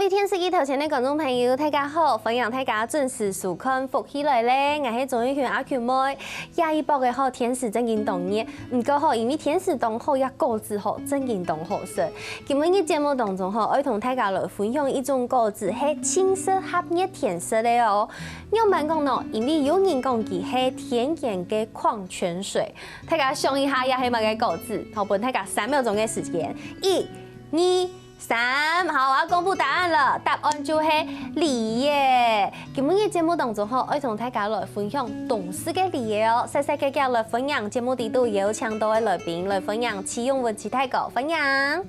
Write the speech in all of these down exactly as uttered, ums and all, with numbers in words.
各位電視機頭前个觀眾朋友，大家好，歡迎大家準時收看《福氣來了》，𠊎係鍾玉群阿群妹。這一駁仔吼，天時正經當熱，毋過吼，因為天時當好，這果子吼正經當好食。今晡日節目當中吼，愛同大家來分享一種果子，係盡適合熱天食个哦。仰般講呢？因為有人講佢係天然个礦泉水。大家想一下，這係麼个果子？好，分大家三秒鐘个時間，一、二、 三，好，𠊎愛公布答案了，答案就係梨仔。今晡日節目當中吼，愛同大家來分享當時个梨仔哦。細細个个來歡迎節目裡肚邀請到个來賓，來歡迎徐永文徐大哥，歡迎。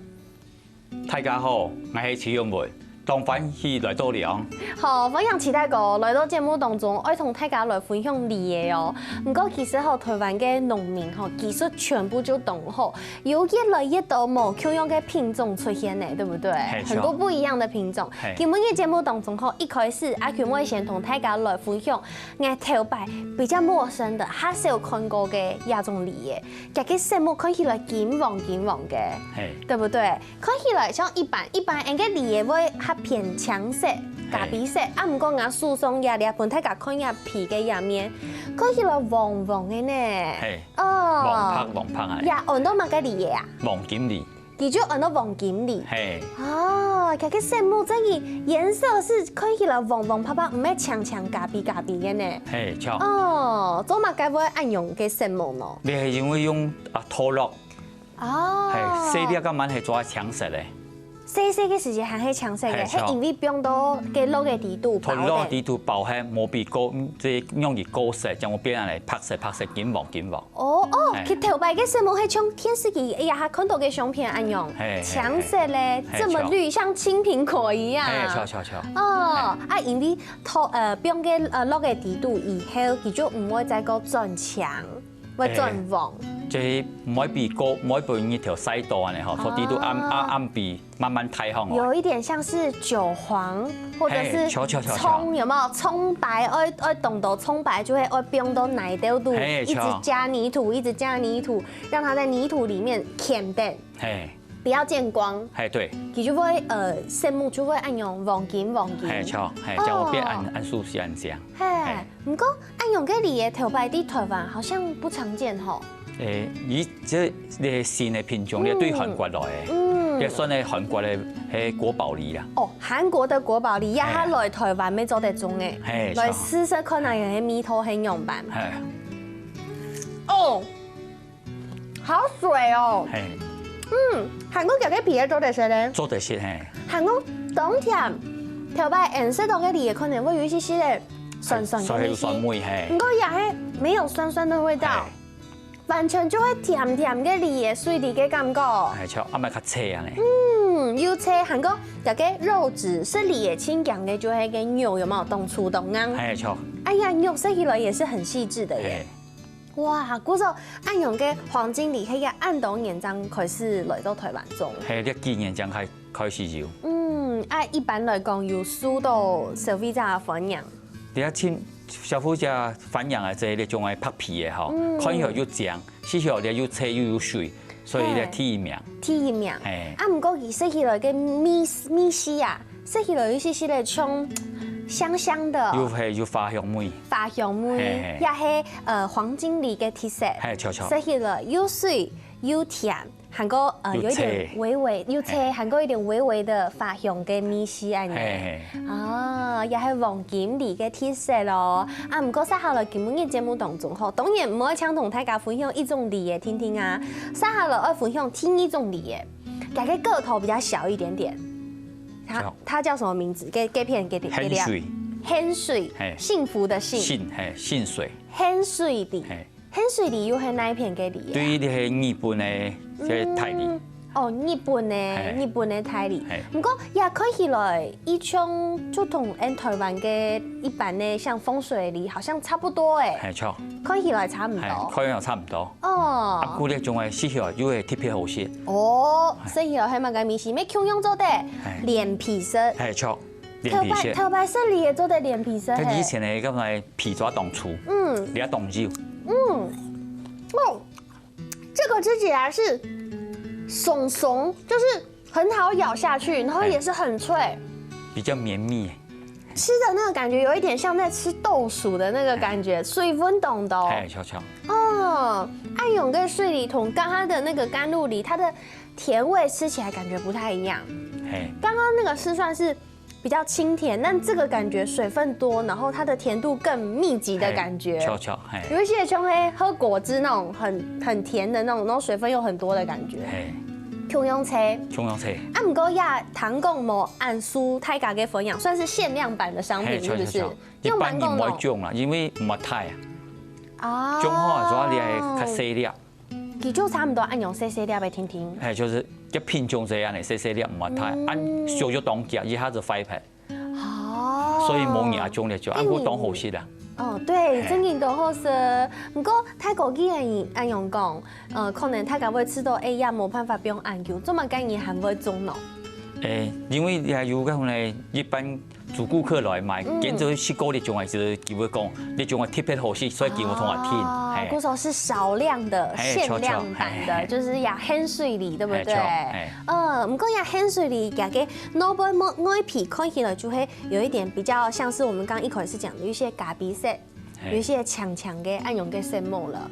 大家好，𠊎係徐永文，當歡喜來到這。好，歡迎徐大哥來到節目當中，愛同大家來分享梨仔哦。毋過其實吼，臺灣个農民吼，技術全部就當好， 有越來越多無共樣个品種出現呢，對不對？係，很多不一樣的品種。係。今晡日節目當中吼，一開始阿群會先同大家來分享，𠊎頭擺比較陌生的，較少看過个這種梨仔，佢个色目看起來金黃金黃个，係。對不對？看起來像一般，一般𠊎个梨仔會較偏青色、咖啡色，啊，毋過𠊎手上這粒分大家看這皮个這面，看起來黃黃个呢。係。 哦。黃白黃白啊。呀，安到麼个梨仔啊？黃金梨。佢就安到黃金梨。係。哦，佢个色目真个顏色係看起來黃黃白白，毋係青青咖啡咖啡个呢。係，著。哦，做麼个會恁樣个色目呢？你係因為用啊，塗落。哦。係，細粒个嘛係做青色个。 細細个時節還係青色个，係，係因為放到該落仔底肚包等。落仔底肚包係無比過，嗯，這容易過色，將會變來白色白色、金黃金黃。哦哦，係。佢頭擺个色目係像電視機，哎呀，還看到个相片恁樣，係，係，青色咧，係，這麼綠，像青蘋果一樣。係，著著著。哦，啊，因為塗，呃，放个，呃，落仔底肚以後，佢就毋會再過轉青。 會轉黃。係，就係毋會比過，毋會分日頭曬到恁樣吼，哦。所以都暗，暗，暗晡慢慢大項哦。有一點像是韭黃，或者是係，著，著，著，著。蔥，有沒有？蔥白，愛，愛懂得蔥白就會愛放到泥兜肚，係，一直加泥土，著。一直加泥土，讓它在泥土裡面乾等。係。 不要見光。係，對。佢就會，呃，色目就會恁樣黃金黃金。係，著，係，哦。將會變恁，恁舒適恁靚。係，係。毋過恁樣个梨仔頭擺在臺灣好像不常見吼。誒，以這个新个品種咧，嗯。對韓國來个，嗯。也算係韓國个，係國寶梨啦。哦，韓國的國寶梨，呀，係。佢來臺灣乜做得種誒。係，來試試看啊，有个味道係仰般。係。哦。 好水哦。係。嗯，還過佢个皮仔做得食咧。做得食，係。還過當甜，頭擺𠊎食到个梨仔可能會有一些些个酸酸个味緒。酸酸味，係。毋過這係沒有酸酸的味道，係。完全就係甜甜个梨仔水梨个感覺。係，著，啊，嘛較脆恁樣。嗯，又脆，還過佢个肉質，食梨仔盡驚个就係个肉有沒有？當粗當硬。係，著。哎呀，肉食起來也是很細緻的耶。係。 哇，故所恁樣个黃金梨係恁多年正開始來到臺灣種。係，這幾年正開，開始有。嗯，啊，一般來講有受到消費者个歡迎。這下盡消費者歡迎个這一種个白皮个吼，嗯。看起來又靚，食起來又脆又有水，所以咧係。第一名。第一名。係。啊，毋過佢食起來个味，味緒啊， 食起來有一些些个像香香的。有，係，有花香味。花香味，係，係。也係，呃，黃金梨个特色。係，著，著。食起來又水又甜，還過，呃，又脆。有一點微微，又脆，係。還過一點微微的花香个味緒恁樣。係，係。啊，也係黃金梨个特色咯。啊，毋過接下來今晡日節目當中吼，當然毋會淨同大家分享一種梨仔定定啊，接下來愛分享第二種梨仔，佢个個頭比較小一點點。 它，小。它叫什麼名字？該，該片，該，該，該粒。芫荽。芫荽，係。幸福的幸。幸，係，芫荽。芫荽梨。係。芫荽梨又係哪一片个梨啊？對，這係日本个，這大梨。嗯，哦，日本个，係。日本个大梨。係。毋過，這看起來，一種就同𠊎等臺灣个一般个像豐水梨，好像差不多欸。係，著。看起來差毋多。係，看起來差毋多。哦。啊，毋過這種个食起來又會特別好食。 哦，食起來係麼个味緒？乜共樣做得係。連皮食。係，著，連皮食。頭擺，頭擺食梨仔做得連皮食，係。佢以前个，該个皮抓當粗，嗯。你愛當幼。嗯，哦，這個吃起來是鬆鬆，就是很好咬下去，然後也是很脆。係。比較綿密。吃的那個感覺有一點像在吃豆薯的那個感覺，水分當多。哎，巧巧。哦，恁樣个水梨同剛剛的那個甘露梨，它的甜味吃起來感覺不太一樣。嘿，剛剛那個是算是比較清甜，但這個感覺水分多，然後它的甜度更密集的感覺。嘿，巧巧，嘿。有一些像係喝果汁那種很，很甜的那種，然後水分又很多的感覺。嘿，共樣脆。共樣脆。啊，毋過也聽講無恁輸大家个分享，算是限量版的商品，嘿，是不是？巧巧巧。一般人毋會種啦，因為毋會大啊。哦。種好之後你還較細粒。 佢就差毋多恁樣細細粒个定定。哎，就是个品種這樣个，細細粒毋會大，嗯。恁燒就當遽，一下子壞忒。哦。所以無人種了就，啊，毋過當好食啊。哦，對，嘿。正經當好食。毋過大哥既然恁樣講，呃，可能大家會試著，哎呀，無辦法放恁久，做麼个你還會種呢？哎，因為也有个呢，一般 主顧客來買，嗯。見著食過這種个，就係佢會講，這種个特別好食，所以佢會同𠊎訂。哦，嘿。故所是少量的、嘿，限量版的，就是這鹹水梨，對不對？嘿，嘿。嗯，毋過這鹹水梨，佢个外背外，外皮看起來就會有一點比較像是我們剛剛一開始講的一些咖啡色，嘿。有一些青青个恁樣个色目了。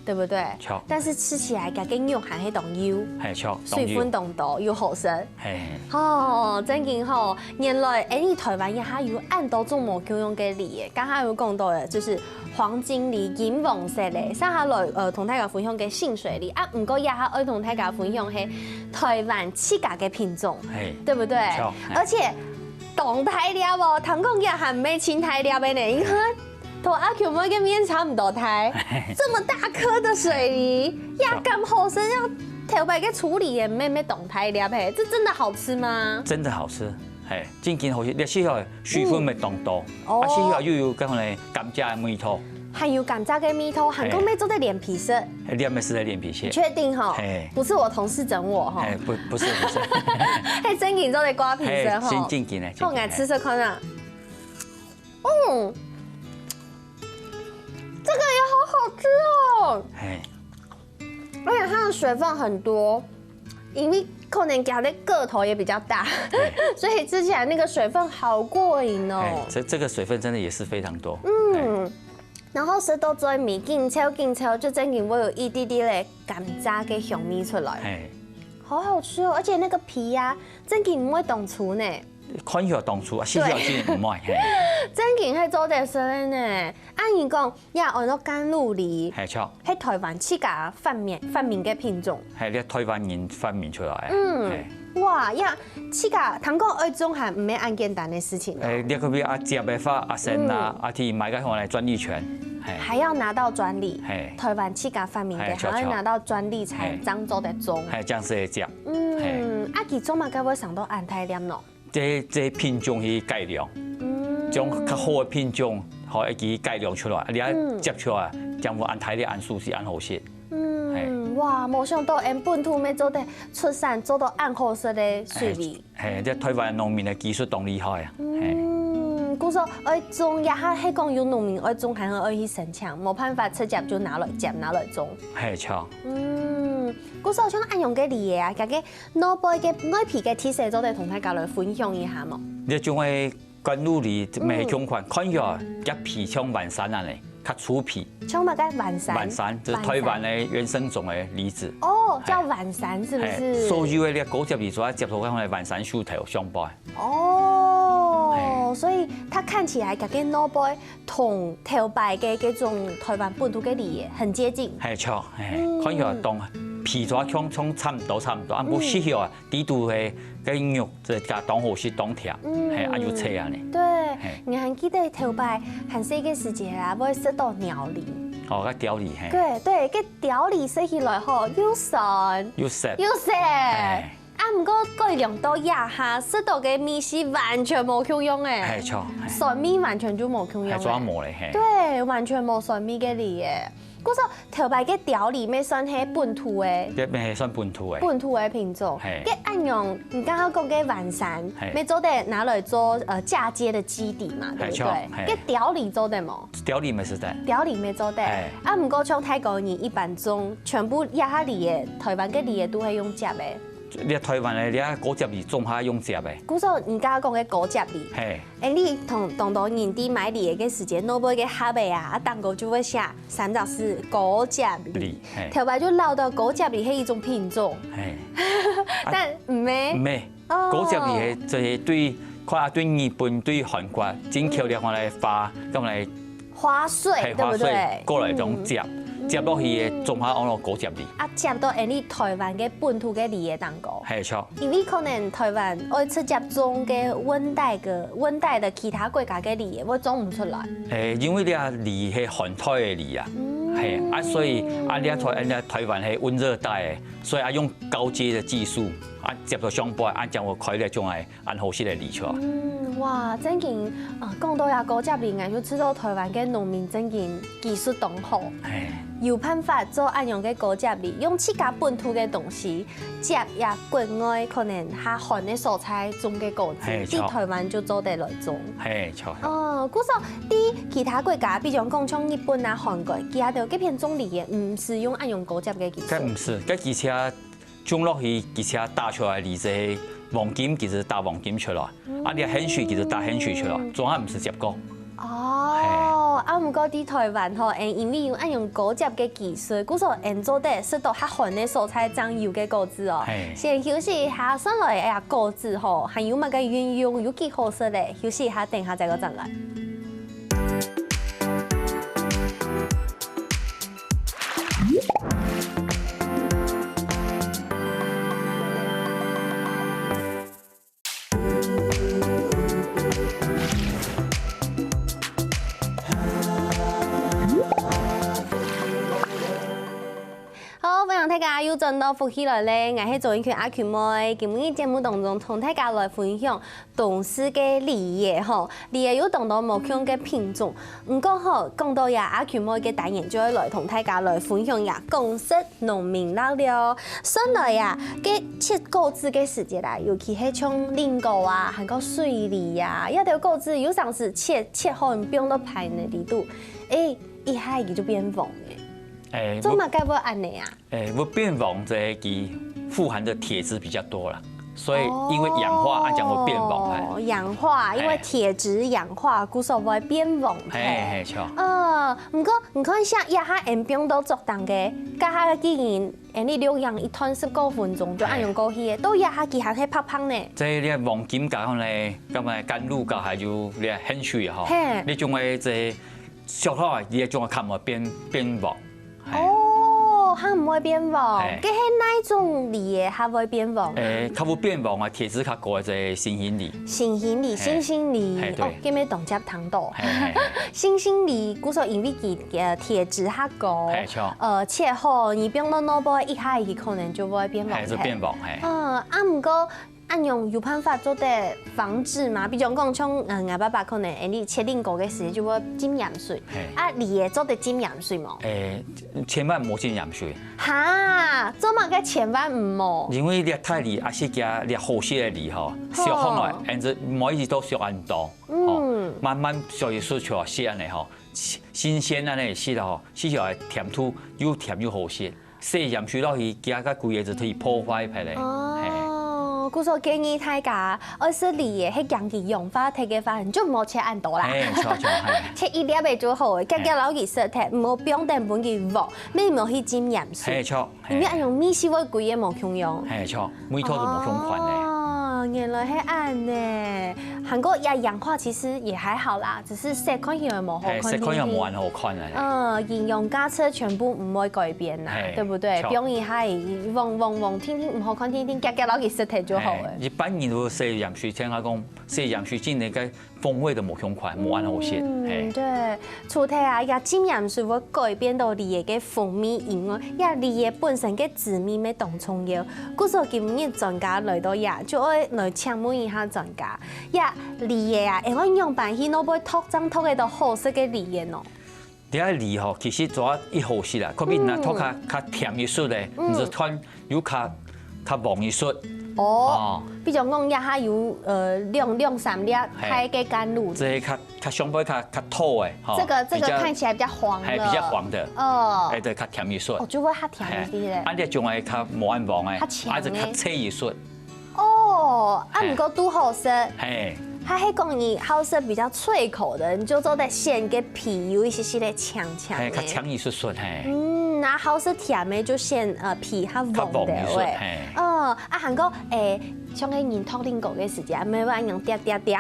對不對？著。但是吃起來，佢个肉還係當幼，嘿，著，水分當多，又好食。嘿。哦，正經吼，原來，哎，你台灣也還有恁多種無共樣个梨耶。剛剛有講到的，就是黃金梨、金黃色的，接下來，呃，同大家分享个鹹水梨。啊，毋過也還愛同大家分享係台灣自家个品種，嘿。對不對？著，嘿。而且，當大粒哦，聽講也還毋係盡大粒个呢，你看， 同阿Q妹个面差毋多大，這麼大顆的水梨，也敢好食，這樣頭擺个處理也毋係當大粒嘿，這真的好吃嗎？真的好吃，嘿，正經好食，而且哦，水分乜當多，嗯。哦。啊，而且哦，又有該種呢，甘蔗个味道。還有甘蔗个味道，還講乜做得連皮食。嘿，連皮食个連皮食。你確定吼？嘿。不是我同事整我吼？嘿，不，不是，不是。嘿，正經做得掛皮食吼？嘿，真正經的，好，正經的。來試試看啊。 嗯，這個也好好吃哦。嘿。而且它的水分很多，因為可能佢个個頭也比較大，嘿。所以吃起來那個水分好過癮哦。嘿，這，這個水分真的也是非常多。嗯，嘿。然後食到最尾，緊噍緊噍，就正經會有一滴滴个甘蔗个香味出來。嘿。好好吃哦，而且那個皮呀，正經毋會當粗呢。 看起來當粗，啊，食起來真毋會，嘿。正經係做得食个呢。啊，你講，這安到甘露梨，嘿，著。係台灣自家發明，發明个品種。嘿，這台灣人發明出來个，嗯，嘿。哇，這自家，聽講愛種還毋係恁簡單个事情哦。欸，你可比啊，接个話，啊，先拿，嗯。啊，去買个回來專利權，嘿。還要拿到專利，嘿。台灣自家發明个，嘿，著，還要拿到專利才正做得種。嘿，正式个接。 嗯，嘿。啊，佢做麼个會生到恁大粒呢？這，這品種去改良，嗯。將較好个品種，好，會去改良出來。你愛接出來，嗯。正會恁大粒、恁舒適、恁好食。嗯，嘿。哇，無想到𠊎等本土乜做得出產，做到恁好食个水梨。嘿，嘿，這台灣農民个技術當厲害啊。嘿。嗯，故所愛種，也還係講有農民愛種，還愛去申請，無辦法直接就拿來接，拿來種。嘿，著。嗯， 故所像恁樣个梨仔啊，佢个外背个外皮个特色做得同大家來分享一下無？這種个甘露梨，乜係共款，嗯。看起來佢皮像灣山恁呢，較粗皮。像麼个灣山？灣山，這係台灣个原生種个梨子。哦，叫灣山是不是？嘿，所有个這果子梨，主要接觸个灣山樹頭上背。哦，嘿。所以佢看起來佢个外背 同頭擺个這種台灣本土个梨仔很接近。嘿，著，嘿，嗯。看起來當皮抓像，像差毋多，差毋多，啊，毋過，嗯。食起來，底肚个，个肉，這个當好食，當甜，嗯。嘿，啊，有脆啊呢。對，嘿。你還記得頭擺還細个時節啊，會食到鳥梨。哦，該鳥梨，嘿。對，對，該鳥梨食起來吼，又酸，又澀。又澀。嘿。 啊，毋過改良到這下，食到个味緒完全無共樣欸。嘿，著，嘿。酸味完全就無共樣欸。嘿，做無咧，嘿。對，完全無酸味个梨仔。故所頭擺个鳥梨乜算係本土个。這乜係算本土个。本土个品種。嘿。該恁樣，你剛剛講个灣山，嘿。乜做得拿來做，呃，嫁接的基底嘛，對不對？嘿，著，嘿。該鳥梨做得無？鳥梨乜食得。鳥梨乜做得。嘿。啊，毋過像泰國人一般種，全部這下梨仔，台灣个梨仔都係用接个。這臺灣个這果汁梨總下用接个。故所你剛剛講个果汁梨，嘿，欸，你同當多人在買梨仔个時節，外背个盒仔啊，啊頂高就會寫三隻字果汁梨。梨，嘿。頭擺就恅著果汁梨係一種品種，嘿。但毋係。毋係，哦。果汁梨係，這係對，看啊，對日本、對韓國進口了，看來花，咁來花水，嘿，對不對？花水過來種接，嗯。接落去个總下安到果汁梨。啊，接到𫣆俚臺灣个本土个梨仔當高。嘿，著。因為可能臺灣愛直接種个溫帶个，溫帶个其他國家个梨仔，會種毋出來。欸，因為這梨係寒帶个梨啊，嗯。嘿，啊，所以啊，這臺，啊，這臺灣係溫熱帶个，所以啊，用高階个技術啊，接到上背，啊，將會開這種个 恁好食个梨出來。嗯，哇，正經，呃，講到這果汁梨，𠊎就知道臺灣个農民正經技術當好。嘿。有辦法做恁樣个果汁梨，用自家本土个東西，接這國外可能較寒个所在種个果子，嘿，在臺灣就做得來種。嘿，著。哦，故所在其他國家，比如講像日本啊、韓國，佢兜該片種梨仔，毋使用恁樣果汁个技術。該毋使，該其實 種落去，佢就打出來，梨仔黃金，佢就打黃金出來。啊，這鹹水，佢就打鹹水出來，總下毋使接果。哦，啊，毋過在臺灣吼，𫣆因為有恁樣果汁个技術，故所𫣆做得食到較寒个所在正有个果子哦。嘿。先休息一下，轉來啊，果子吼，還有麼个運用，有幾好食咧？休息一下，等下再過轉來。 好，歡迎大家又轉到福氣來了，𠊎係周英群阿群妹。今日節目當中同大家來分享 東勢个梨仔吼，梨仔有當多無共个品種。毋過吼，講到這阿群妹个單元，就愛來同大家來分享這廣式農民樂了。算來啊，該切果子个時節啊，尤其係像林檎啊，還過水梨啊，這兜果子有成時切，切好放到盤仔裡肚，欸，一下佢就變黃了。欸，做麼个會恁仔啊？ 欸，會變黃，這佢富含的鐵質比較多啦，所以因為氧化，啊，正會變黃，哦，嘿。氧化，因為鐵質氧化，故所會變黃，嘿，嘿，著。呃，毋過你看像這下𫣆放到桌頂个，該下个既然，欸，你醹釀一段十過分鐘就恁樣過去了，到這下佢還係白白呢。這个黃金加上呢，該麼个甘露加還有這鹹水吼，嘿。你就會這削好啊，你就會看會變，變黃。 嘿。哦，還毋會變黃，嘿。該係哪種梨仔還會變黃啊？欸，較會變黃啊，鐵質較高个這个新興梨。新興梨，嘿。新興梨，嘿，對。哦，今日當接聽到。嘿，嘿，嘿。新興梨，故所因為佢，呃，鐵質較高，嘿，著。呃，切好，你放到外背一下，佢可能就會變黃。嘿，就變黃，嘿。嗯，啊，毋過 恁樣有辦法做得防治嗎？比如講，像，嗯，𠊎爸爸可能，欸，你切蘋果个時就會浸鹽水。嘿。啊，梨仔做得浸鹽水無？欸，千萬莫浸鹽水。哈，做麼个千萬毋好？因為這大梨啊，係加這好食个梨吼，吼。削好來，恁樣毋好一直都削恁多，吼，嗯。慢慢削一削就好食恁樣吼，新，新鮮恁樣食吼，食起來甜度又甜又好食。 洗鹽水落去，佢个果子就可以破壞忒咧。哦，故所建議大家，愛食梨仔，係驚佢氧化忒个話，你就毋好切恁多啦。嘿，著，著，嘿。切一粒仔就好了，遽遽摎佢食忒，毋好放等分佢黃，乜毋好去浸鹽水。嘿，著，嘿。因為恁樣味緒會歸个無共樣。嘿，著，味道就無相款咧。哦，原來係恁呢。還過這樣的話其實也還好啦， 只是色看起來無好看，嘿，色看起來無恁好看啊。嗯，營養價值全部毋會改變啦，嘿，對不對？著。放一下，黃黃黃，定定毋好看，定定遽遽摎佢食忒就好了。嘿，一般人都洗鹽水，聽佢講，洗鹽水浸該个風味都無相款，無恁好食。嗯，嘿。對，除忒啊，這浸鹽水會改變到梨仔个風味以外，這梨仔本身个滋味乜當重要。故所今日專家來到這，就愛來請問一下專家。 呀，梨仔啊，會仰般去外背擇正擇得到好食个梨仔呢？這梨吼，其實主要一好食啦，可比若擇較，嗯。較甜一息个，嗯。你就看有較，較黃一息，哦，哦。比如講，這下有，呃，兩，兩三粒大个甘露。這个較，較相對較，較透的，吼，這个，這个比較，看起來比較黃了。嘿，比較黃的。哦。哎，對，較甜一些。哦，就會較甜一些。嘿，啊，這種个較無恁黃的，較強的。啊，這較脆一些。哦，啊，嘿。毋過都好食。嘿。還係講你好食比較脆口的，你就做得選个皮有一些些个強強的。嘿，較強一些些，嘿。嗯，那好食甜的就選，呃，皮較黃的，較黃一些，喂。嘿。哦， 啊，還過，欸，像个人擇蘋果个時節，毋係會恁樣跌跌跌，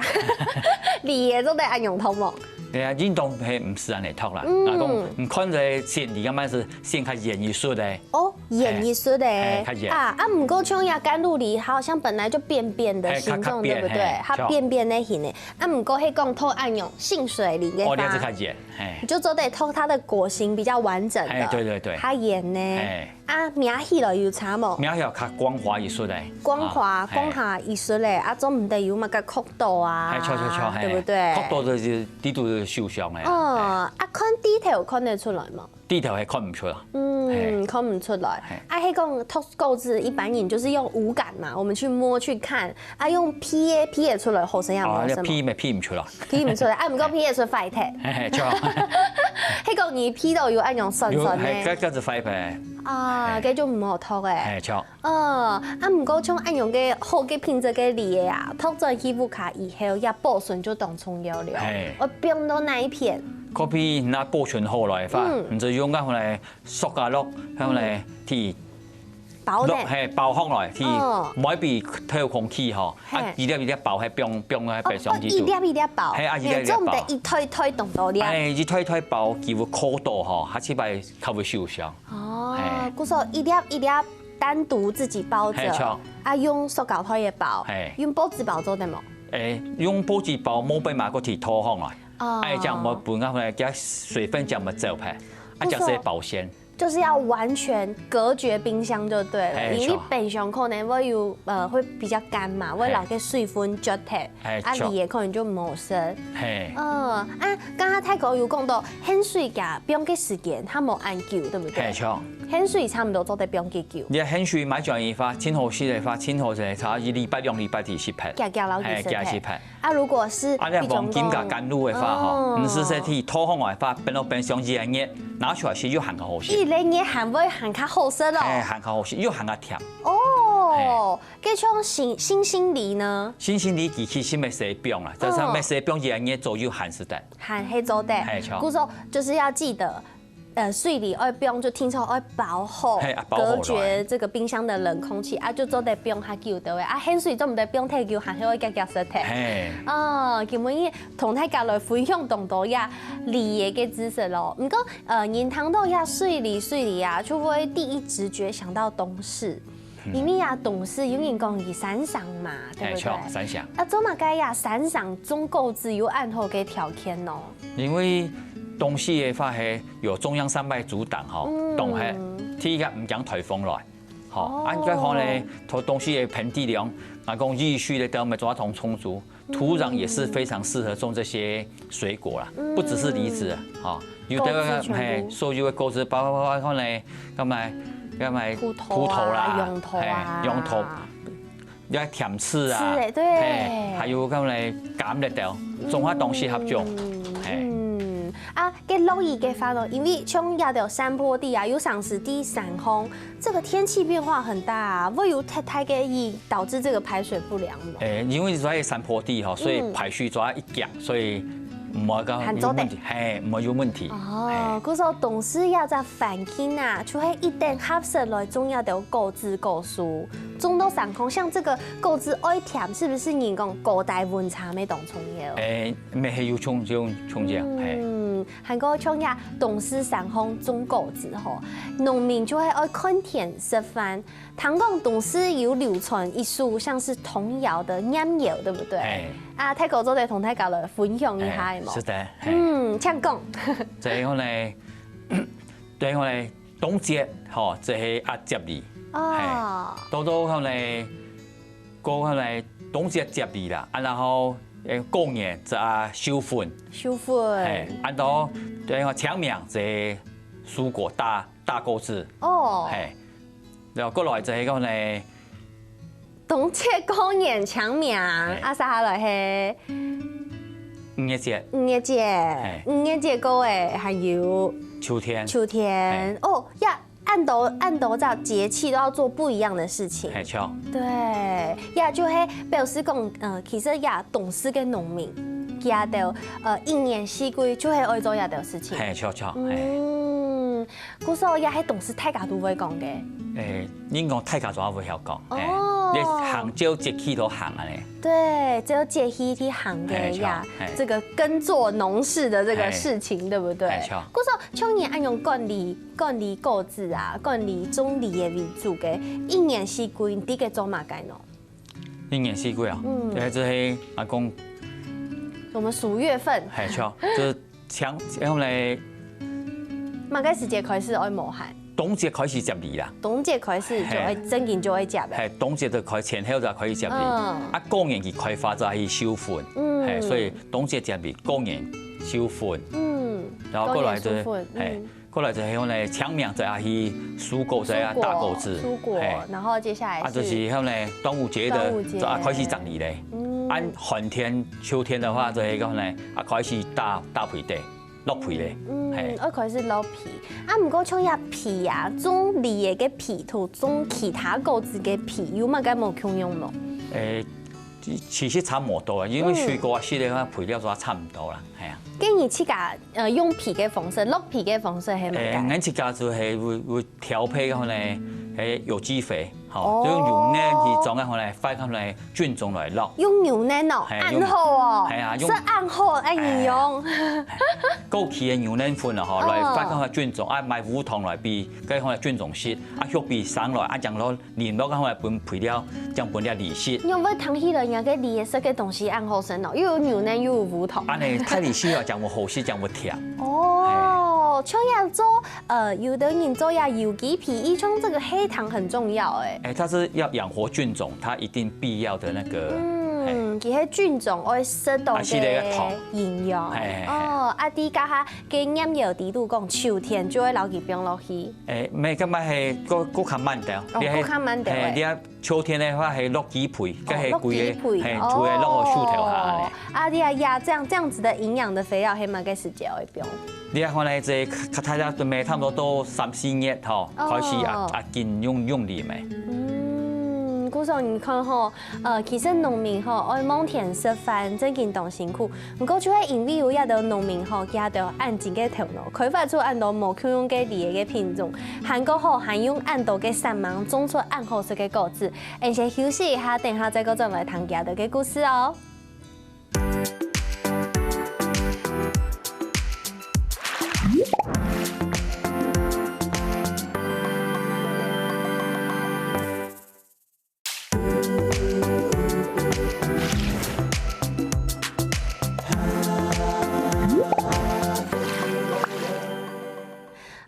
梨仔做得恁樣擇無？對啊，應當係毋使恁樣擇啦。嗯。啊，講，你看這選梨，該嘛係選較圓一些个。哦，圓一些个。嘿，較圓。啊，啊，毋過像這甘露梨，好像本來就扁扁的形狀，嘿，較，較扁，對不對？嘿，它扁扁的形的。啊，毋過係講擇恁樣，杏水梨个話，哦，那是較圓，嘿。你就做得擇它的果形比較完整的，嘿，對，對，對。較圓呢。嘿。 啊，摸起來有差無？摸起來較光滑一些个。光滑，啊，嘿。光滑一些个，啊，做毋得有麼个磕到啊，嘿，著，著，著，嘿。對不對？磕到就係裡肚就受傷个啊，哦，嘿。啊，看蒂頭看得出來無？蒂頭還看毋出來。嗯，嘿。看毋出來。嘿。啊，係講擇果子，一般人就是用五感嘛，我們去摸去看，啊，用鼻个，鼻个出來好食也無好食嘛。哦，那鼻也鼻毋出來。鼻毋出來，啊，毋過鼻个出壞忒。嘿，嘿，著。係講你鼻到有恁樣酸酸个。有，嘿，該，該就壞忒。 啊，嘿。該就毋好擇欸。嘿，著。哦，啊，毋過像恁樣个好个品質个梨仔啊，擇轉去屋下以後，這保存就當重要了。嘿。愛放到哪一片？可比若保存好來个話，嗯。你就用該來塑膠袋，該來，嗯。去包呢？落，嘿，包好來，去，哦。莫分透空氣吼。 啊，嘿。一粒一粒包，還放，放在冰箱裡肚。哦，哦，一粒一粒包。嘿，啊，一粒一粒包。嘿，做毋得一袋一袋當多粒。哎，一袋一袋包，佢會磕到吼，下一擺較會受傷。哦，嘿。故所一粒一粒單獨自己包著，嘿，著。啊，用塑膠袋个包，嘿。用報紙包做得無？哎，用報紙包，莫分嘛，過去拖放啊。哦。哎，這樣無分啊，後來加水分這樣無走開，啊，故所這樣係保鮮。 就是要完全隔絕冰箱就對了，嘿，因為冰箱可能會有，呃，會比較乾嘛，會，嘿。摎該水分啜忒，嘿，啊，著。梨仔可能就無好食。嘿。嗯，啊，剛剛大哥有講到，芡水佢放个時間，佢無恁久，對不對？嘿，著。芡水差不多做得放幾久？你看芡水買轉來个話，盡好食个話，盡好食个，差一禮拜、兩禮拜就食忒。遽遽摎佢食忒。嘿，遽食忒。 啊，如果係啊，你黃金摎甘露个話吼，哦。你係說去拖放个話，放到冰箱一個月，拿出來食又還較好食。一個月還會還較好食咯。哎，還較好食，又還較甜。哦，嘿。該像新，新鮮梨呢？新鮮梨佢其實乜使放啦，但係乜使放一個月左右還食得。還係做得。嘿，著。故所就是要記得， 呃，水梨愛放就定著愛包好，嘿，啊，包好來。隔絕這個冰箱的冷空氣，啊，就做得放較久，對不對？啊，芡水做毋得放忒久，還係會遽遽食忒。嘿。哦，今晡日同大家來分享當多這梨仔个知識咯。毋過，呃，人聽到這水梨，水梨啊，就會第一直覺想到東勢。 因為啊，東勢有人講佢山上嘛，對不對？嘿，著，山上。啊，做麼个啊，山上種果子有恁好个條件呢？因為東勢个話係有中央山脈阻擋吼，嗯。擋係，第一個毋驚颱風來，吼，哦。啊，該可能，東勢个盆地量，啊，講雨水个量乜做得當充足， 土壤也是非常適合種這些水果啦，嗯。不只是梨子啊，吼，有个，果子全部。嘿，所有个果子，包括，包括可能，該麼个，該麼个葡萄啊，葡萄啦，楊桃啊。嘿，楊桃，也甜柿啊，柿仔，對。嘿，還有該麼个柑仔豆，種下東勢合種，嗯，嘿。嗯，啊，該落雨个話呢，因為像這兜山坡地啊，有常時在山項， 這個天氣變化很大啊，會有忒大个雨，導致這個排水不良嘛。誒，因為在山坡地吼，所以排水做一夾，嗯。所以毋會講有問題，還做得。嘿，毋會有問題。哦，嘿。故所東勢這隻環境啊，就係一等合適來種這兜果子果樹。種到山項，像這個果子愛甜，是不是人講高低溫差乜當重要？誒，乜係有重，有重要，嘿。嗯， 還過像這東勢山項種果子吼，農民就會愛看天食飯。聽講東勢有流傳一首像是童謠的念謠，對不對？嘿。啊，大哥做得同大家來分享一下，嘿，有無？是的，嘿。嗯，請講。這个呢，這个呢，冬節吼，這係啊接梨。哦。嘿，多多吼呢，過後呢，冬節接梨啦，啊，然後，誒，過年就啊收分。 收分。嘿，安到，對，清明節蔬果大，大果子。哦。嘿，然後過來這个呢，冬節、過年、清明，啊，續下來係五月節，五月節，五月節過後還有秋天，秋天。哦，呀，恁多恁多隻節氣都要做不一樣的事情。係，著。對，呀，就係表示講，呃，其實呀，當時个農民，佢兜，呃，一年四季就係愛做這兜事情。係，著，著，係。嗯，故所也係當時大家都會講个。誒，應該大家都會曉講，哦，你行照節氣都行啊咧。對，照節氣去行个呀，係，著，係。這個耕作農事的這個事情，係。對不對？係，著。故所像你恁樣管理、管理果子啊，管理種梨仔為主个，一年四季你在該做麼个呢？一年四季啊，嗯，這就係阿公，我們數月份，係，著，就係 像，像咧，麼个時節開始愛無閒？冬節開始接梨啦。冬節開始就愛，係，正經就愛接了。係，冬節就開，前後就開始接梨。嗯。啊，過年佢開花就去授粉。嗯。係，所以冬節接梨，過年授粉。嗯。然後過來就，過年授粉，係，嗯。過來就係講咧，清明就去收果，就去打果子。收果，收果，係。然後接下來啊，就是係講咧，端午節的，端午節。就啊，開始整理咧。嗯。按寒天、秋天的話，就係講咧， 啊，開始打，打皮咧，落皮咧，嗯，係。愛開始落皮。啊，毋過像這皮啊，種梨仔个皮同種其他果子个皮有麼个無共樣無？誒，其，其實差無多啊，因為水果啊，嗯，食个話，皮料都差毋多啦，係啊。該你自家，呃，用皮个方式，落皮个方式係麼个？誒，𠊎自家就係會，會調配个呢，誒，有機肥。 吼，哦。就用牛奶去裝个吼來，發个吼來，菌種來落。用牛奶哦，係，用，恁好哦，係啊，用，係恁好，恁營養。係，係，係。枸杞个牛奶粉啊，吼，哦。來發个吼菌種，啊，買無糖來比，該吼來菌種食，啊，肉比生來，啊，將落淋落个吼來分肥料，將分了梨食。你有無聽起來，人家个梨食个東西恁好食哦，又有牛奶又有無糖。啊，呢，太梨食啊，講無好食，講無甜。哦，係。像這樣做，呃，有的人做呀有機皮，一種這個黑糖很重要哎。 哎，它是要養活菌種，它一定必要的那個，嗯，其實菌種愛適當个，啊，係那個糖。營養。哎，哎，哎。哦，啊，在該下个黏油底肚講，秋天就會摎佢放落去。哎，無，該嘛係，過，過較慢的哦。哦，你還，過較慢的，哎，哎。你要秋天的話，係落幾倍，哦，該係歸个，落幾倍，哎，就會落個樹頭下來。哦。啊，你啊，呀，這樣，這樣子的營養的肥料，係麼个時節會放？ 你看呢，這較大隻个，差不多都三四月吼，哦。開始啊，啊，緊用，用力咩。嗯，故所你看吼，呃，其實農民吼，愛望天食飯，正經當辛苦。毋過就係因為有這兜農民吼，佢兜恁精个頭腦，開發出恁多無共樣个梨仔个品種，還過吼，還用恁多个產能種出恁好食个果子。𫣆先休息一下，等下再過轉來聽佢兜个故事哦。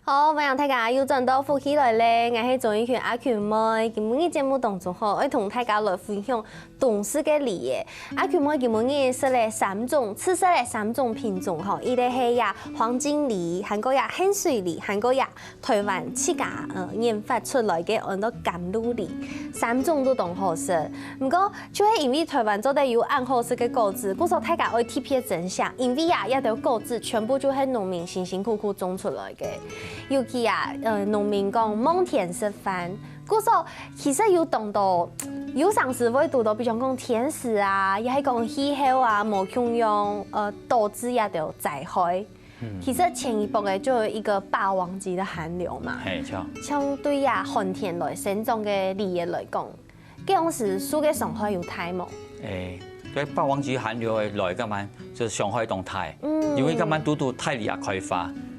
好，歡迎大家又轉到福氣來了，𠊎係鍾意群阿群妹。今晡日節目當中吼，愛同大家來分享當時个梨仔。阿群妹今晡日食了三種，試食了三種品種吼，一個係呀黃金梨，還過呀衡水梨，還過呀臺灣自家呃研發出來个安到甘露梨，三種都當好食。毋過就係因為臺灣做得有恁好食个果子，故所大家愛特別珍惜，因為啊，這兜果子全部就係農民辛辛苦苦種出來个。尤其啊，呃，農民講望天食飯，故所其實有當多，有常時會堵到，比如講天時啊，也係講氣候啊，無共樣，呃，導致這兜災害。 嗯。其實前一駁仔就有一個霸王級的寒流嘛。嘿，像。像對呀，寒天來生長个梨仔來講，該當時受个傷害有大無？誒，對霸王級寒流來个嘛，就傷害當大。嗯。因為該嘛堵堵大梨仔開花，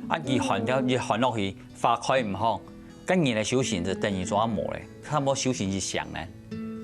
啊，佢寒了，嗯。佢寒落去，花開毋好，該人个收成就等於做無咧，差毋多收成一成呢。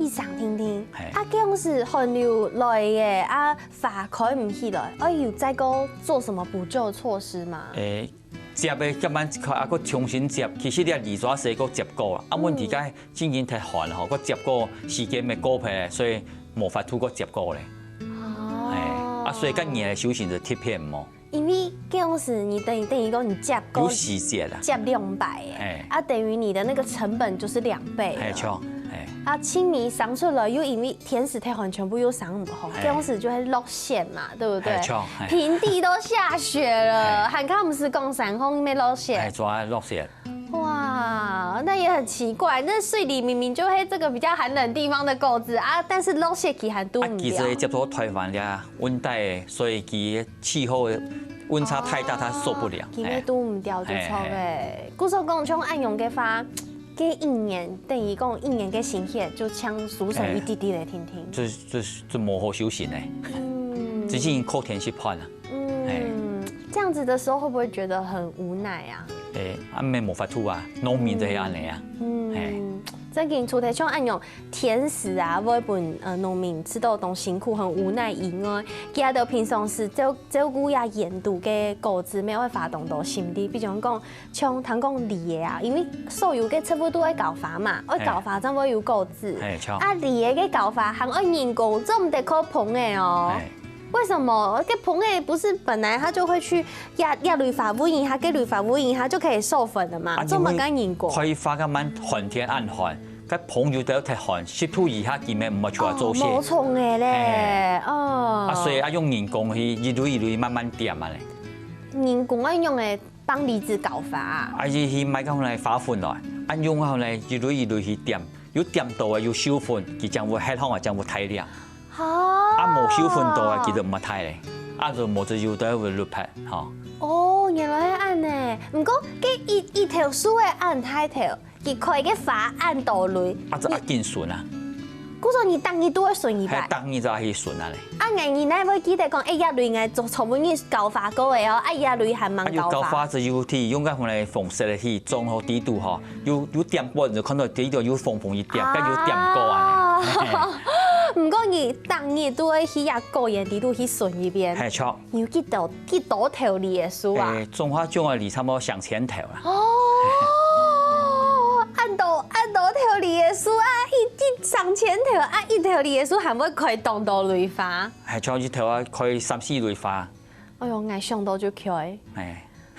一成定定。嘿。啊，該當時寒流來个，啊，花開毋起來，愛有再過做什麼補救措施嗎？誒，接个，接慢開，啊，過重新接，其實你梨仔細過接過啊，啊，問題該正經忒寒吼，過接過時間也過忒，所以無法度過接過咧。哦。嘿，啊，所以該年个收成就特別無。 因為該當時你等於，等於講你接過，有時節啦。接兩擺欸，嘿。啊，等於你的那個成本就是兩倍了。嘿，像，嘿。啊，青米生出來又因為天時太寒，全部又生毋好，哎。該時就會落雪嘛，對不對？哎，著，哎。平地都下雪了，哎。還較毋使講山項乜落雪。哎，主要落雪。哇，那也很奇怪，那水梨明明就係這個比較寒冷地方的果子啊，但是落雪佢還堵毋著。啊，其實接觸台灣這溫帶的，所以佢氣候的溫差太大，佢受不了。哦，佢會堵毋著就著誒。嘿，嘿。故所講，像恁樣个話，該一年等於講一年个心血就像輸送一滴滴來定定。嘿。就，就，就無好收成誒。嗯。只是靠天食飯啊。嗯，嘿。這樣子的時候會不會覺得很無奈啊？誒，啊，乜無法度啊，農民就係恁樣啊。嗯，嘿。正經除忒像恁樣 天時啊，會分，呃，農民感覺到當辛苦、很無奈以外，佢兜平常時照，照顧這園肚个果子，乜愛花當多心力。比如講，像聽講梨仔啊，因為所有个植物都愛澆花嘛，愛澆花正會有果子。嘿，著。啊，梨仔个澆花還愛人工，做毋得靠蜂仔哦。嘿。為什麼？該蜂仔不是本來牠就會去 這，這蕊花餵一下，該蕊花餵一下就可以授粉了嘛，啊，做麼个人工？因為開花該滿寒天恁寒，該蜂仔就忒寒，濕度以下根本毋會出來做事。哦，無蟲仔咧，嘿。哦。啊，所以啊，用人工去一蕊一蕊慢慢點啊咧。人工愛用个幫梨子澆花啊？啊，佢去買該來花粉來，啊，用後來一蕊一蕊去點，有點到个有授粉，佢正會核項啊，正會大粒。 啊。啊，無授粉到啊，佢就毋會大咧。啊，就無就有兜會落葉，吼。哦，原來係恁呢。毋過，該一，一頭樹仔恁大頭，佢開个花恁多蕊。啊，就愛緊巡啊。故所你逐日都愛巡一擺。係，逐日就愛去巡啊咧。啊，𠊎你哪會記得講，哎，這蕊𠊎昨，昨晡日澆花過个哦，啊，這蕊還吂澆花。啊，有澆花就有去，用該款个紅色个去裝好底肚吼，有，有點過就看到底肚有紅紅一點，該有點過啊。啊。毋過你逐日都愛去這果園底肚去巡一遍。係，著。你有幾多，幾多頭梨仔樹啊？誒，總下種个梨差毋多上千頭啦。哦，恁多，恁多頭梨仔樹啊，一，一上千頭啊，一頭梨仔樹還會開當多蕊花。係，像一頭啊，開三四蕊花。哎喲，𠊎想到就𤸁。誒。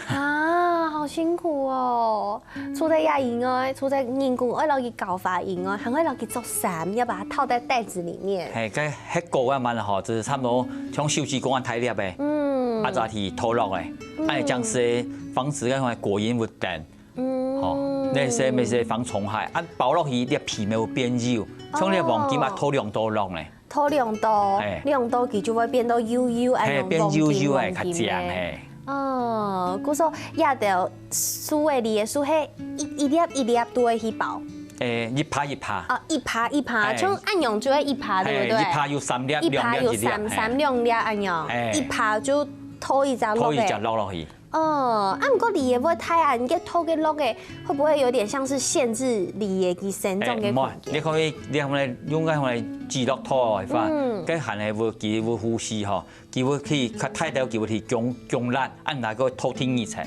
啊，好辛苦哦！除忒這以外，除忒人工愛摎佢澆花以外，還愛摎佢著衫，要把它套在袋子裡面。嘿，該核果个嘛吼，就係差毋多像手指公恁大粒个，嗯。啊，就去脫落个，嗯。恁樣正係防止該款果蠅會叮。嗯。吼，該係乜係防蟲害，啊，包落去，你皮乜會變幼，像你黃金啊，哦。脫兩道落呢。 脫兩道，嘿。兩道佢就會變到幼幼，嘿，恁樣變幼幼个，黃金黃金个。較靚，嘿。哦，故所這兜樹仔梨仔樹係一，一粒一粒都會去包。誒，一葩一葩。哦，一葩一葩，嘿。像恁樣就會一葩，對不對？嘿，一葩有三粒，一葩有三，兩粒，一粒，嘿。三兩粒恁樣，嘿。一葩就拖一隻落去。拖一隻落落去。 哦，啊，毋過梨仔會大啊，你个拖个落个，會不會有點像是限制梨仔佢生長个空間？誒，毋會，你可以，你看咧，用該款來擠落拖个話，嗯。該還係會，佢會呼吸吼，佢會去較大條，佢會去降，降力，啊，然後過拖第二層。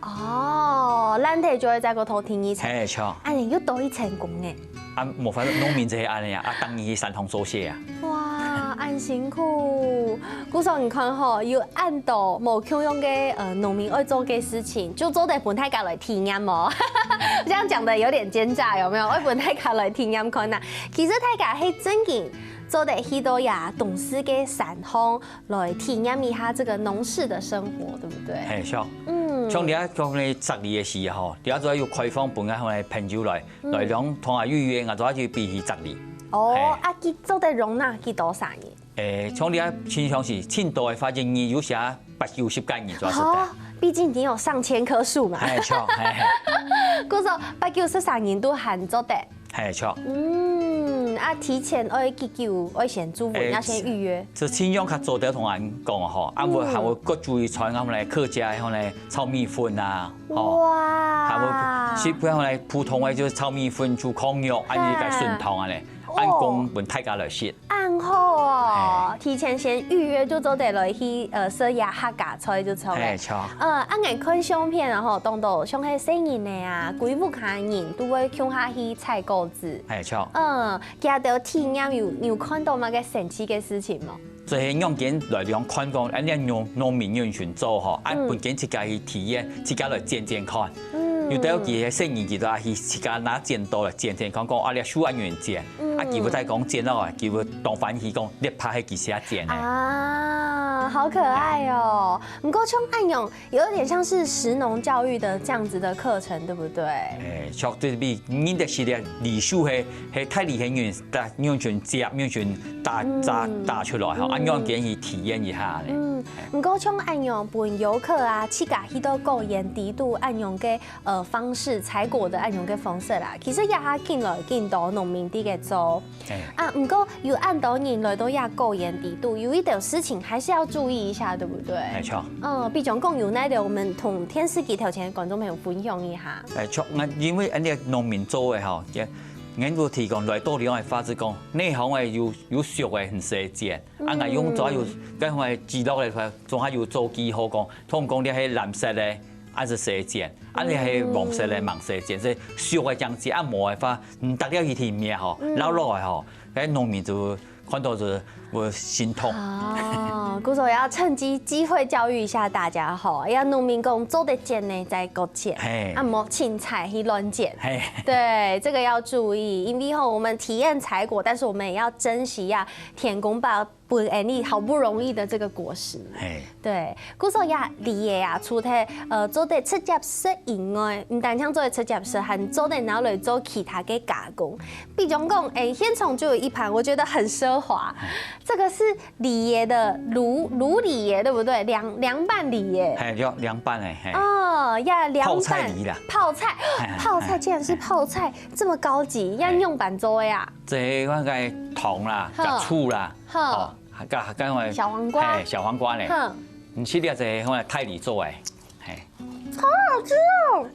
哦，爛忒就會再過拖第二層。嘿，著。啊，你又多一層功能。 啊，無法度，農民就係恁樣啊，啊，逐日去山項做事啊。哇，恁辛苦！故所你看吼，有恁多無共樣个，呃，農民愛做个事情，就做得分大家來體驗哦。這樣講得有點奸詐，有沒有？愛分大家來體驗看啊。其實大家係正經做得去到這東勢个山項來體驗一下這個農事的生活，對不對？嘿，著。嗯。像你啊，講你摘梨个時候，你啊，做得有開放分𠊎个朋友來， 來兩通啊預約，𠊎做下去比去摘梨。哦，嘿。啊，佢做得容納幾多儕人？誒，像你啊，平常時，盡多个話，一日有時啊，八九十個人做下食得。哦，畢竟你有上千棵樹嘛。嘿，著，嘿，嘿。故所八九十儕人都還做得。嘿，著。嗯，啊，提前愛幾久，愛先注文，誒，要先預約。就盡量較早點同人講吼，啊，𠊎還會過注意傳𠊎等客家个吼呢，炒米粉啊， 吼。哇。還有，是，比如講來普通个，就係炒米粉、煮炕肉，啊，你該順堂啊咧，哦。恁講分大家來食。恁好哦，嘿。提前先預約就做得來去，呃，食這客家菜就著咧。嘿，著。呃，啊，𠊎看相片啊吼，當多像係細人仔啊，歸屋下人都會共下去採果子。嘿，著。嗯，佢兜體驗有，有看到麼个神奇个事情無？ 就係仰般來量看講，恁樣農，農民仰般做吼，啊，嗯。分佢自家去體驗，自家來剪剪看。嗯。有兜佢个細人佢都愛去自家拿剪刀來剪，剪，講講啊，這樹恁樣剪，啊，佢會再講剪落來，佢會當歡喜講，這把係佢寫剪个。啊，好可愛哦！毋過像恁樣，有點像是食農教育的這樣子的課程，對不對？誒，像這比人的系列，梨樹係，係大梨係用，用全摘，用全打，摘，打出來吼，啊，用給佢體驗一下呢。嗯，毋過像恁樣分遊客啊，自家去到果園底肚恁樣个 呃，方式，採果的恁樣个方式啦。其實這下緊來緊多農民在該做。啊，毋過有恁多人來到這果園底肚，有一點事情還是要注意一下，對不對？沒錯。嗯，比如講有哪點，我們同電視機頭前的觀眾朋友分享一下。沒錯，𠊎因為𠊎等農民做个吼，𠊎都提供來到這个發展講，哪項个有，有熟个很細剪，啊，𠊎用做有，該項个記錄个話，總還有做記號講，通講這係藍色个， 還係細剪，啊，你係黃色个，吂細剪，所以熟个正剪，啊，無个話，嗯，逐條一定命吼，老老个吼，該農民就看到就會心痛。哦，故所要趁機機會教育一下大家吼，要農民講做得剪呢，再過剪，嘿，啊，莫凊彩去亂剪。嘿，對，這個要注意，因為吼，我們體驗採果，但是我們也要珍惜呀，天公伯 分𠊎等好不容易的這個果實。嘿，對，故所這梨仔啊，除忒呃做得直接食以外，毋單淨做得直接食，還做得拿來做其他个加工。比如講，誒，現場就有一盤，我覺得很奢華，這個是梨仔的滷滷梨仔，對不對？涼涼拌梨仔。嘿，涼涼拌个，嘿，哦，呀，涼拌泡菜梨啦，泡菜，泡菜竟然是泡菜，這麼高級，要用粄做的啊？這个个糖啦，加醋啦，好。 哦，還加還加个小黃瓜，嘿，小黃瓜呢，哼，你試這隻个大梨做个，嘿，好好吃哦！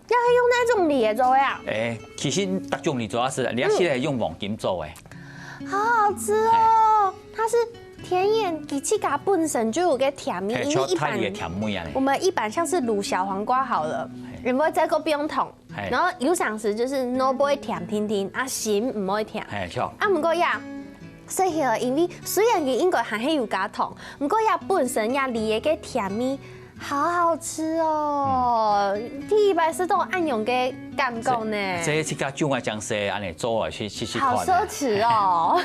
這係用哪種梨仔做个啊？誒，其實逐種梨做得食，你也試係用黃金做个，好好吃哦！它是田園佢自家本身就有个甜味，嘿，因為一般像大梨个甜味啊，我們一般像是滷小黃瓜好了，你毋會再過放糖， 然後有常時就係腦背甜定定，啊，心毋會甜。嘿，著。啊，毋過呀，所以哦，因為雖然佢應該還係有加糖，毋過呀，本身呀，梨仔个甜味，好好吃哦！第一擺食到恁樣个感覺呢。這自家種个，將食恁樣做啊，去試試看。好奢侈哦！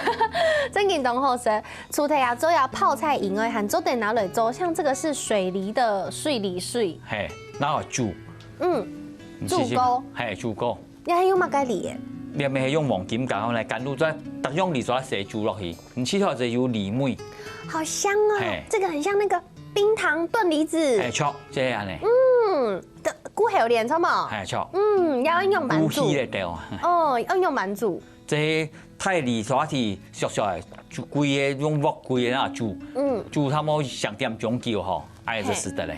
正經當好食，除忒啊，做啊泡菜以外，還做得拿來做，像這個是水梨的水梨水。嘿，拿來煮。 嗯，煮過。嘿，煮過。你還用麼个梨仔？你毋係用黃金加好來甘露，再逐樣梨做得煮落去，你試著就有梨味。好香哦！嘿，這個很像那個冰糖燉梨子。嘿，著，就係恁樣。嗯，的，古黑有點著無？嘿，著。嗯，要用滿足。古稀个對哦。哦，要用滿足。 這大梨沙提削削个，就歸个用鑊歸个那煮，嗯，煮差不多成點鐘久吼，哎，就食得咧。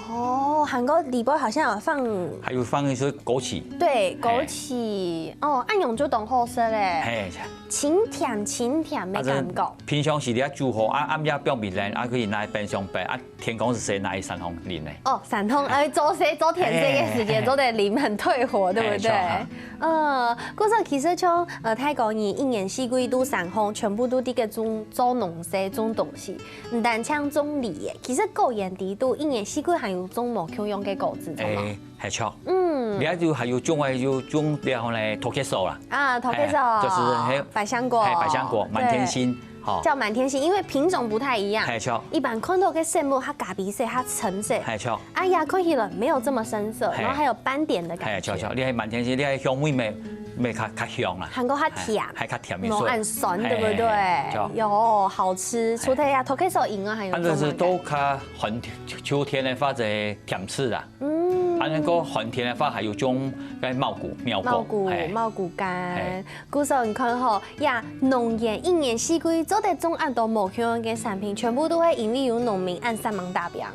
哦，還過裡背好像有放，還有放一些枸杞，對，枸杞，哦，恁樣就當好食咧。嘿，清甜清甜个感覺。平常時你愛煮好，啊，暗夜放冰冷，啊，可以拿來冰箱擺，啊， 天光日時拿去山項淋呢。哦，山項，哎，做事做田事个時間做得淋，很退火，對不對？哎，著啊。呃，故所其實像，呃，大家人一年四季都山項，全部都在該種，做農事、種東西，毋單淨種梨仔，其實果園裡肚一年四季還有種無共樣个果子，著無？哎，還著。嗯。你還有，還有種，還有種了後呢，土雞手啦。啊，土雞手。哎，就是還有百香果。哎，百香果，滿天星。 吼。叫滿天星，因為品種不太一樣。嘿，著。一般看到个色目，它咖啡色，它深色。嘿，著。哎呀，看起來沒有這麼深色，嘿。然後還有斑點的感覺。嘿，著，著，你係滿天星，你係香味乜，乜較，較香啊。還過較甜。嘿，還較甜，沒錯。無恁酸，嘿，對不對？嘿，嘿，著。有，好吃。除忒啊，土雞手以外還有種麼个？啊，這係都較寒，秋天个或者甜柿啊。嗯。啊，那個寒天个話，還有種該茂谷、妙果，茂谷、嘿。茂谷柑。嘿。 故所你看吼，呀，農園一年四季做得種恁多無共樣个產品，全部都係因為有農民恁煞猛打拚，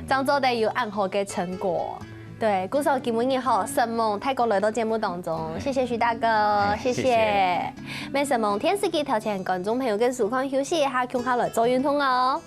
正做得有恁好个成果。對，故所今晡日吼，承蒙大哥來到節目當中，謝謝徐大哥，哎，謝謝。謝謝。乜承蒙電視機頭前觀眾朋友跟收看，休息一下，共下來做運動哦。